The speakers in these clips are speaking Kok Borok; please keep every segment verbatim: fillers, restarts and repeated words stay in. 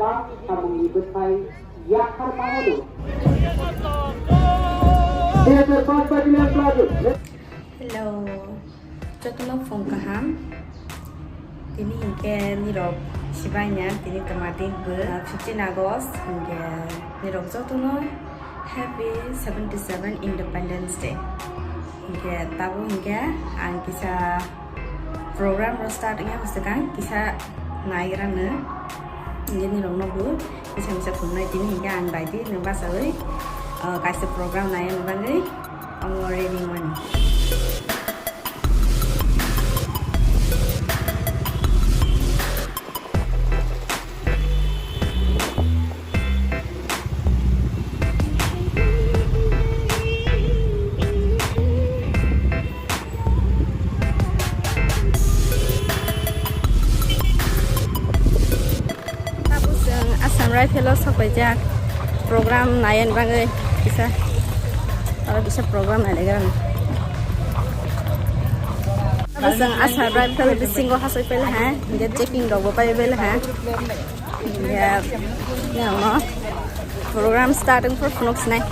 Samungni bwthai yaphar mano. Theater Park Pavilion Plaza. Hello. Jotono phung kaham. Tini hinkhe nirok sibaina tini twma din bo fifteen August hinkhe nirok jotono happy seventy seven Independence Day. Hinkhe tabuk hinkhe ang kisa program rok start wngya swkang kisa naigrano hinkhe nirokno bo kisa misa thumnai tini hinkhe ang daidi no bachawi kaisa program naiya bagwi. Omo ready mani. Tabuk chwng Assam Rifle o sokpaijak program naiani bagwi kisa oro kisa program nailaigrano. Tabuk chwng Assam Rifle bisingo hasoi pailaiha, hinkhe checking rokbo pai pailaiha. Hinkhe program starting for phunuk sinai.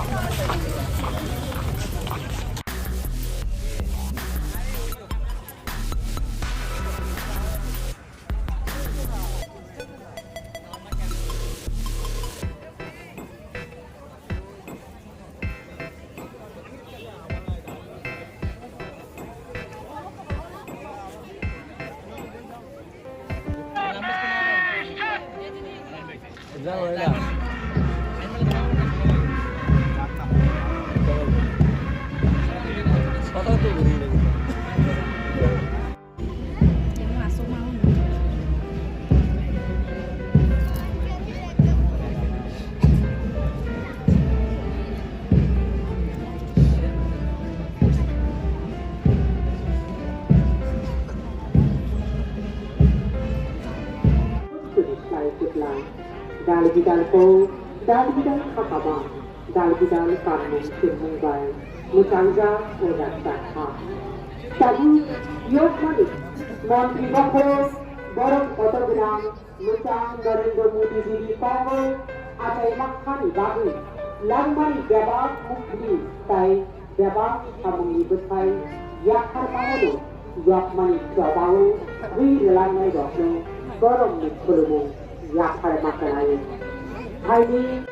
Dal bidal ko, dal bidal khakaba. Dal bidal kanmung chwngmung bai mwchangjak o rajak kha. Tabuk yokmani montri bokhorok borok kotor gwnang mwchang Narendra Modi jini kogo achai makhani bagwi langmani bebak mukti tai bebak samungni bwthai yaphar mano yokmani chobao wi rwlangnai rokno borokni khulumung yaphar ma kwnai. Haini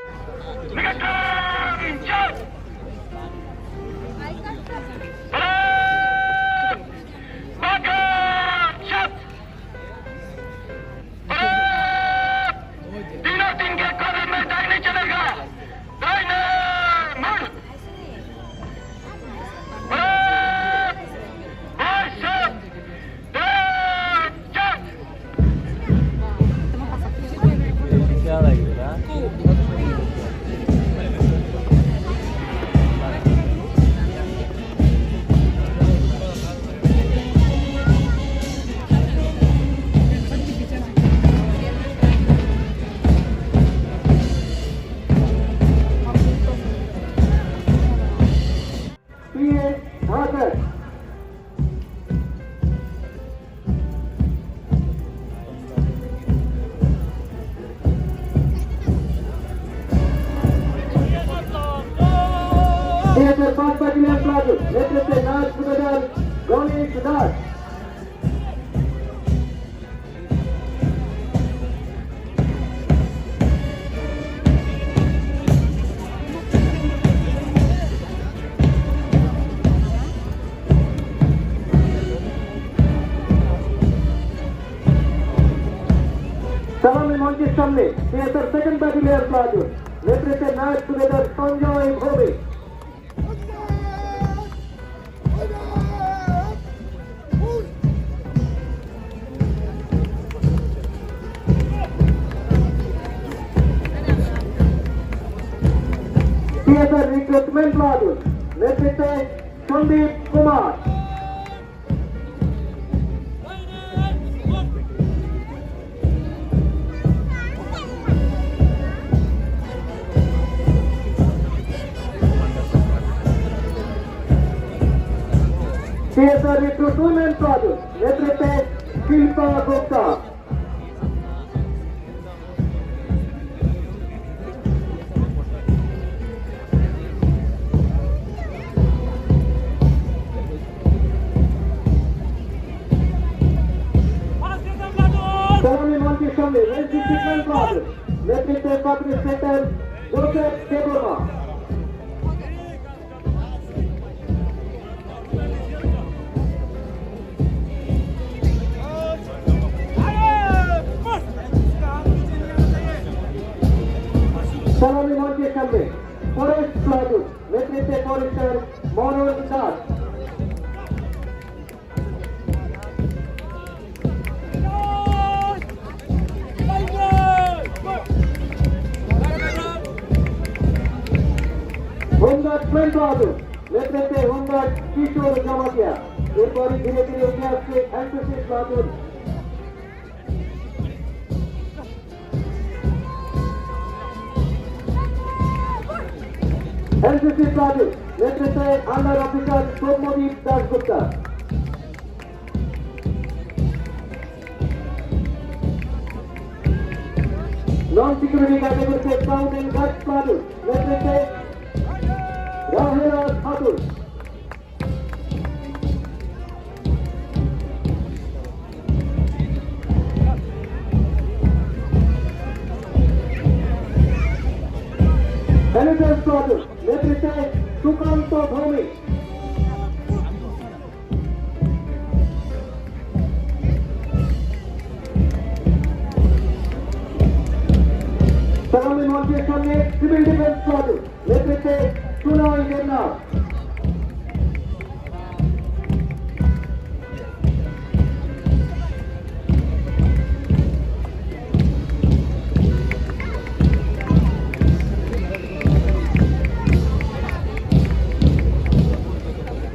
P A Bhagat. Theater Park Pavilion Plaza, netrite Naj Subedar Ganesh Das. Salami Monchir Samne, theater second battalion platoon, netrite Naj Subedar Sanjoy Bhowmik. Theater Recruitment Platoon, netrite Sandeep Kumar. Theater Recruitment Platoon, netrite Shilpa Gupta. নেতৃত্বে public sector Joseph Debbarma. সালামি মঞ্চের সামনে forest platoon, নেতৃত্বে ফরেস্টার মনোজ দাস। হোমগার্ড প্রেম প্লাটুন, নেতৃত্বে হোমগার্ড কিশোর জমাতিয়া। এরপরই ধীরে ধীরে এগিয়ে আসছে এনসিসি প্লাটুন। এনসিসি প্লাটুন নেতৃত্বে আন্ডার অফিসার সৌম্যদীপ দাশগুপ্তা। নন সিকিউরিটি গার্ডে করছে সাউথ অ্যান্ড গার্ড প্লাটুন নেতৃত্বে রাহেলা খাতুন। হ্যালিকপ্টার প্লাটুন নেতৃত্বে সুকান্ত ভৌমিক। সালামি মঞ্চের সামনে সিভিল ডিফেন্স প্লাটুন নেতৃত্বে সুনয় দেবনাথ।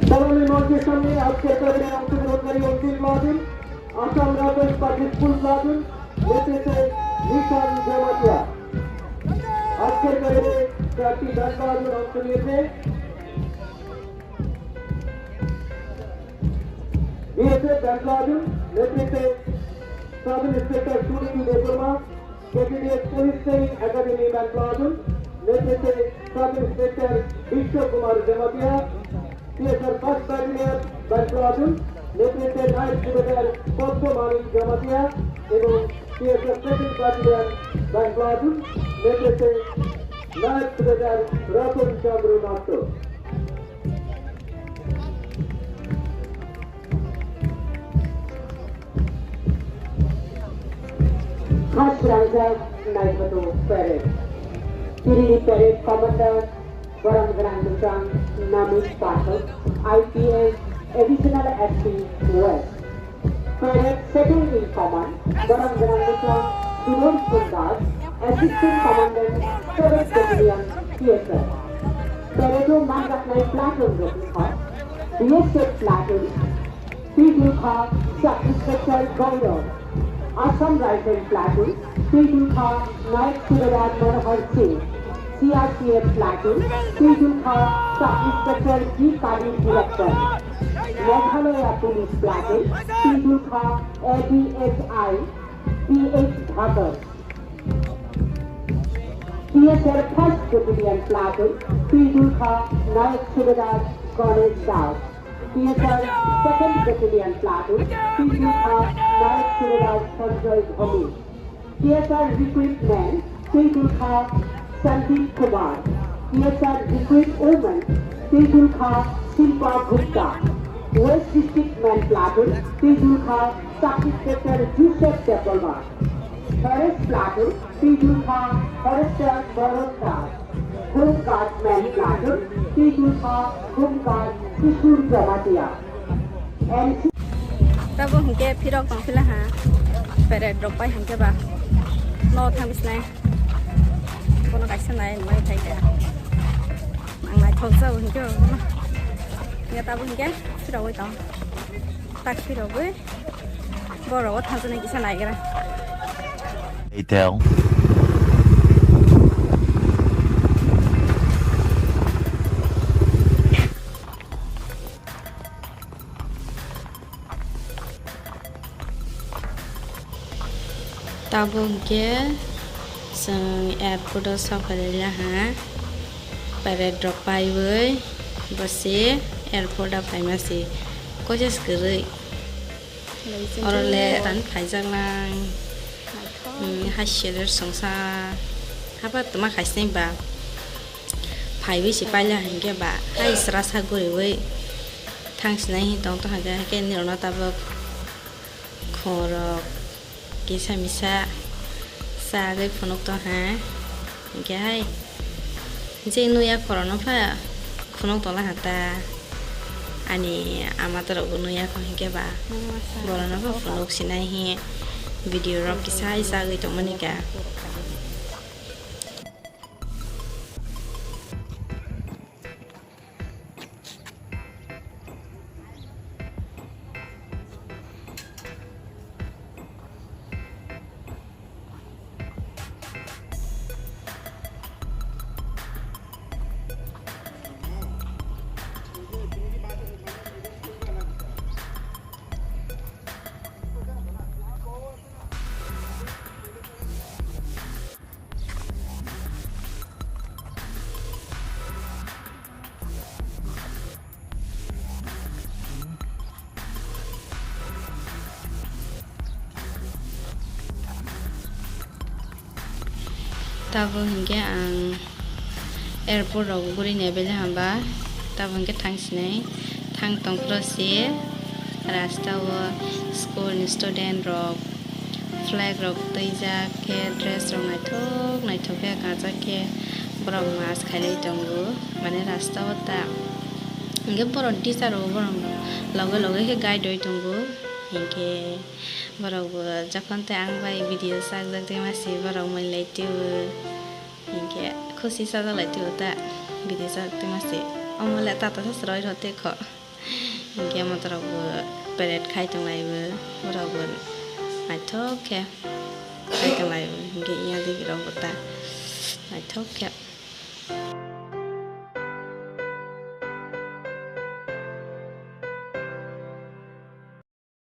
সালামি মঞ্চের সামনে আজকের প্যারেডে অংশগ্রহণকারী অন্তিম platoon, Assam rifles public school platoon, নেতৃত্বে নিশান জমাতিয়া। আজকের প্যারেডে চারটি ব্যান্ড প্লাটুন অংশ নিয়েছে। বিএসএফ ব্যান্ড প্লাটুন নেতৃত্বে sub inspector Suniti Debbarma, KKDA police training academy band platoon নেতৃত্বে sub inspector Bishwa Kumar Jamatia, CSR first battalion band platoon নেতৃত্বে নায়েব সুবেদার পদ্ম মানিক জমাতিয়া এবং CSR second battalion band platoon নেতৃত্বে নায়েব সুবেদার রতন চন্দ্র Nath. Khasrangjak naikhoto parade. Chini parade commander borok gwnang bwsang Namik Pathak, I P S, Additional S P West. Parade second in command borok gwnang bwsang Sunil Sundar, Assistant Commandant, Seventh Battalion, T S F. Parade o manjaknai platoon rok wngkha B S F platoon, Twi dulkha Sub Inspector Gaurav, Assam Rifle Platoon, twi dulkha Naik Subedar Manohar Singh, C R P F Platoon, twi dulkha Sub Inspector G Kali Director, Meghalaya Police Platoon, twi dulkha A D S I P H Bhagat. T S R First Battalion Platoon, twi dulkha Nayak Subedar Ganesh Das. T S R Second Battalion Platoon, twi dulkha Nayak Subedar Sanjay Bhowmic. T S R Recruitment, twi dulkha Sandeep Kumar. T S R Recruit Women, twi dulkha Shilpa Gupta. West District Men Platoon, twi dulkha Sub Inspector Joseph Debbarma. Forest Platoon, twi dulkha Forester Bharat Das. Home Guard Men Platoon, twi dulkha Home Guard Kishore Jamatia. And Tabo hinkhe phirok tongphila ha. Parade rok bai hinkhe ba. No thang bisnai. Bono kaisa nai mai thai kha. Ang naithok jao hinkhe ba. Hinkhe tabo hinkhe phirogwi tong. Tak phirogwi. Borok o thangjaknai kisa naigra. Eitel. Tabuk hwnkhe chwng airport o sokphailai laha, parade rok paiwi bwse airport o phaima se koiches kwrwi. Oro le ran phaijak lang. Hai seler songsa haba tuma khaisnai ba phaiwi se paila hinkhe ba hai srasa guriwi thangsinai hi tong tong hinkhe, hinkhe nirokno tabuk khorok kisa misa chagwi phunuk tong ha hinkhe hai je nuya khorokno pha phunuk tong ha ta. Ani ama torok bo nuya kho hinkhe ba borokno pha phunuk sinai hi video rok kisa hai chagwi tongmani ka. Tabuk hinkhe ang airport rok guri nai belai hamba, tabuk hinkhe thang sinai thang tong phuru se rasta o school ni student rok flag rok twijak khe dress rok naithok naithok khe kangjak khe borok mas khailai tongo mane rasta o ta hinkhe borok teacher rok borok loge loge khe guide oi tongo hinkhe. Borok bo jokhon tei ang bai video chajak tongma se borok mwnlai twibo hinkhe khusi chajak lai twibo ta video chajak tongma se omo le tata se chwrai rw tei kho hinkhe motorok bo parade khai tong lai bo borok bo naithok khe khai tong lai bo hinkhe ya digi rok bo ta naithok khe.